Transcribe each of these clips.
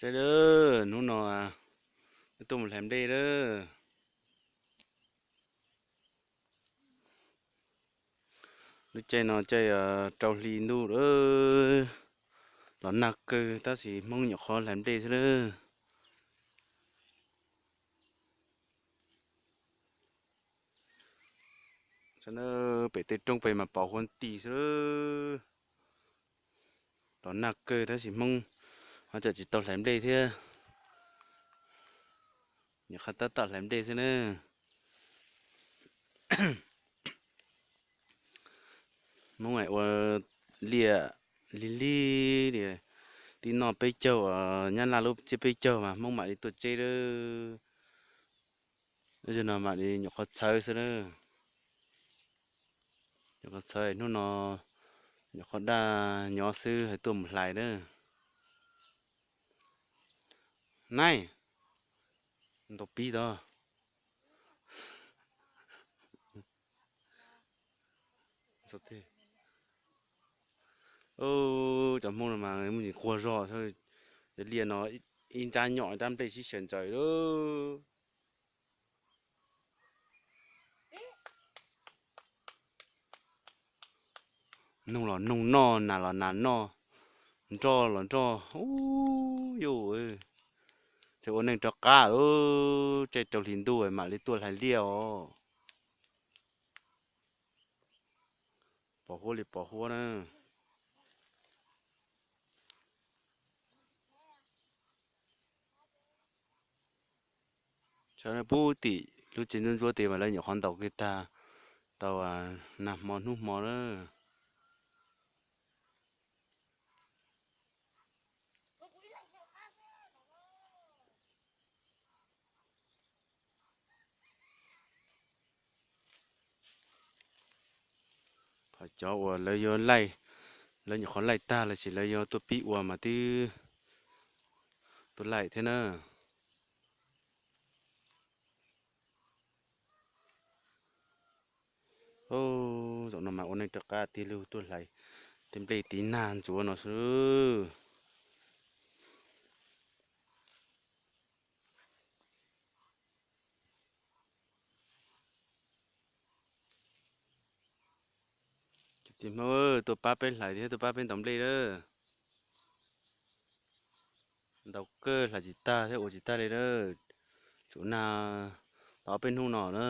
Caij lawm, hnub no tuaj mus hlais nplej lawm. Lub caij no caij rau hli ntuj lawm, los nag kawg tab sis Hmoob nyuam qhuav hlais nplej xwb lawm. Pem tej roob pem mas pos huab nti xwb lawm. Los nag kawg tab sis Hmoob ho tseem tsis tau hlais nplej thiab. Nyuam qhuav tab tom hlais nplej xwb na. Hmoob ua liaj lig lig li, tib noj peb caug, nyab laj lub tsiab peb caug mas Hmoob mam li tuaj tseb lawm. Zaum no mam li nyuam qhuav txhawv xwb na. Nyuam qhuav txhawv hnub no, nyuam qhuav daj nyob xwb hais tuaj mus hlais na. Naib, ntaus pib tod. Cov Hmoob no mas muaj ntsis quag zog, cov liaj no ib nrab nyom ib nrab nplej sib xyaw ntxaws lawm. Noog los noog noj, nas los nas noj, nroj los nroj, ub yuj, ces ua neej rov qab lawm, caij rau hli ntuj mam li tuaj hlais liaj os. Pos huab li pos huab na. Sawv daws pub tim lub tsev ntsuab ntsuab tid mas lawv nyuam qhuav ntaus kiag tag tau nag hmo hnub hmo na. Qhov cov uas lawv yuav laij, lawv nyuam qhuav laij tag los sis lawv yuav tuaj pib ua mas twb tuaj laij thiab na. Zaum no mas ua neej rov qab tig lug tuaj hlais tej nplej tiv nag ntxuav no xwb. Cov tij Hmoob tuaj pab peb hlais thiab tuaj pab peb ntaus nplej lawm. Ntaus kawg hlais tsis tag thiab ua tsis tag li lawm. Tsum nag tau ob peb hnub no na.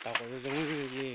Tau qhov zoo zoo li.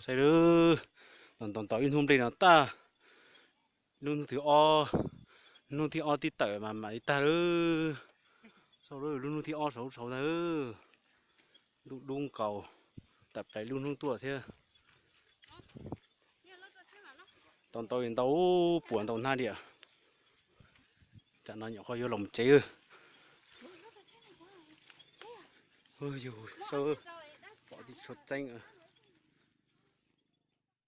Saib lawm, ntaus ntaus ntaus ib hnub nplej no tag, lub hnub thib ob, hnub thib ob tib tawm mas mam li tag lawm. Saib lub hnub thib ob saud saud ntag, ntuj dub nkaus, tawm plaws lub hnub tuaj thiab. Ntaus ntaus ntaus puas ntau hnab tiag. Tsam no nyuam qhuav yuav los tsev. Yus pom tib tshua txeeb.